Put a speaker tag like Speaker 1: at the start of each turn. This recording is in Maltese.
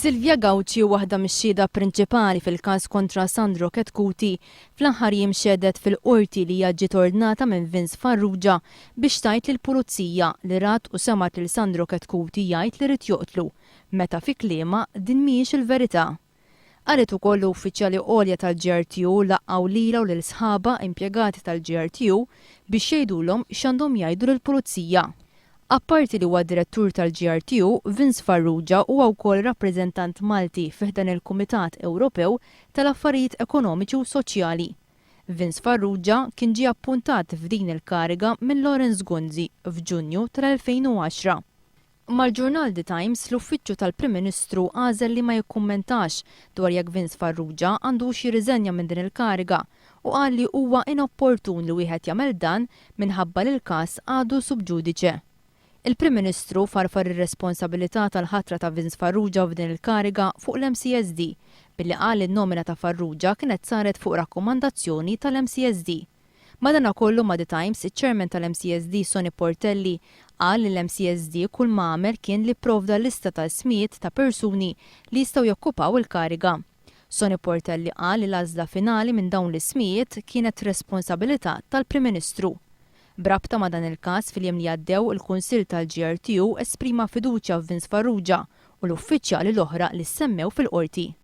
Speaker 1: Silvia Gauci, waħda mix-xhieda prinċipali fil-każ kontra Sandro Chetcuti, fl-aħħar jiem xehdet fil-Qorti li hija ġiet ordnata minn Vince Farrugia biex tgħid lill-Pulizija li rat u semgħet lil Sandro Chetcuti jgħid li ried joqtlu, meta fi kliemha din mhijiex il-verità. Qalet ukoll li uffiċjali għolja tal-GRTU laqqgħu lilha u lil sħabha impjegati tal-GRTU biex jgħidulhom x'għandhom jgħidu lill-Pulizija. Apparti li huwa direttur tal-GRTU, Vince Farrugia huwa wkoll rappreżentant Malti fi ħdan il-Kumitat Ewropew tal-Affarijiet Ekonomiċi u Soċjali. Vince Farrugia kien ġie appuntat f'din il-kariga minn Lawrence Gonzi f'Ġunju tal-2010. Mal-ġurnal The Times, l-Uffiċċju tal-Prim Ministru għażel li ma jikkummentax dwar jekk Vince Farrugia għandux jirriżenja minn din il-kariga u qal li huwa inopportun li wieħed jagħmel dan minħabba li l-każ għadu sub judice. Il-Prim Ministru farfar ir-responsabilità tal-ħatra ta' Vince Farrugia f'din il-kariga fuq l-MCSD billi qal li n-nomina ta' Farrugia kienet saret fuq rakkomandazzjoni tal-MCSD. Madanakollu ma' The Times, iċ-Chairman tal-MCSD Sonny Portelli qal li l-MCSD kull ma għamel kien li pprovda lista ta' ismijiet ta' persuni li jistgħu jokkupaw il-kariga. Sonny Portelli qal li l-għażla finali minn dawn l-ismijiet kienet responsabilità tal-Prim Ministru. B'rabta ma' dan il-każ fil-jiem li għaddew il-Kunsill tal-GRTU esprima fiduċja f'Vince Farrugia u l-uffiċjali l-oħra li ssemmew fil-Qorti.